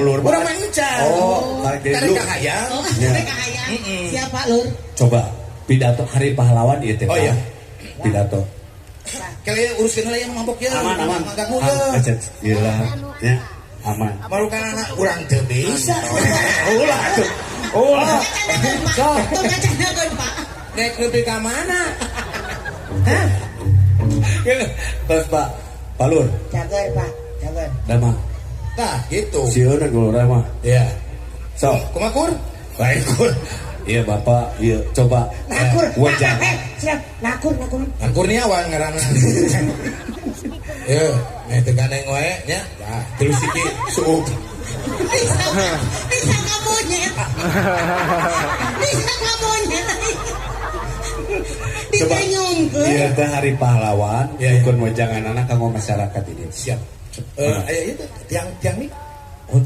Lur. Urang mah encan. Oh, karek Karek dulu. kahayang. Oh, Ya. rek kahayang. Siapa, Lur? Coba pidato Hari Pahlawan ieu teh. Oh, Pak. iya. Pidato. Kalian uruskeun heula yang mabok ya. Aman, aman. Ngaganggu ya. Acet. Gila. Ya, aman. Marukan anak urang teu bisa. Ulah tuh. Ulah. Ngacanakeun, Pak. Tuh ngacanakeun, Pak. Nek nepi ka mana? Hah? Terus Pak, Pak Lur, Cager, Pak. Cager. damang. Nah, gitu. Sieun gelora mah. Iya. Sok. Kumaha kur? Baik kur. Iya Bapak, iya coba. Nakur. Wajah. Eh, siap. Nakur, nakur. Kan Kurniawan ngaranna. Ye, nih teu gandeng wae nya. Tah, tilu siki suup. Bisa, bisa monyet. Bisa monyet. Coba. Disenyumkeun. Iya teh Hari Pahlawan, Iya. dukun wejangan anak kanggo masyarakat ini. Siap. Eh, aya ieu teh tiang-tiang nih. Oh,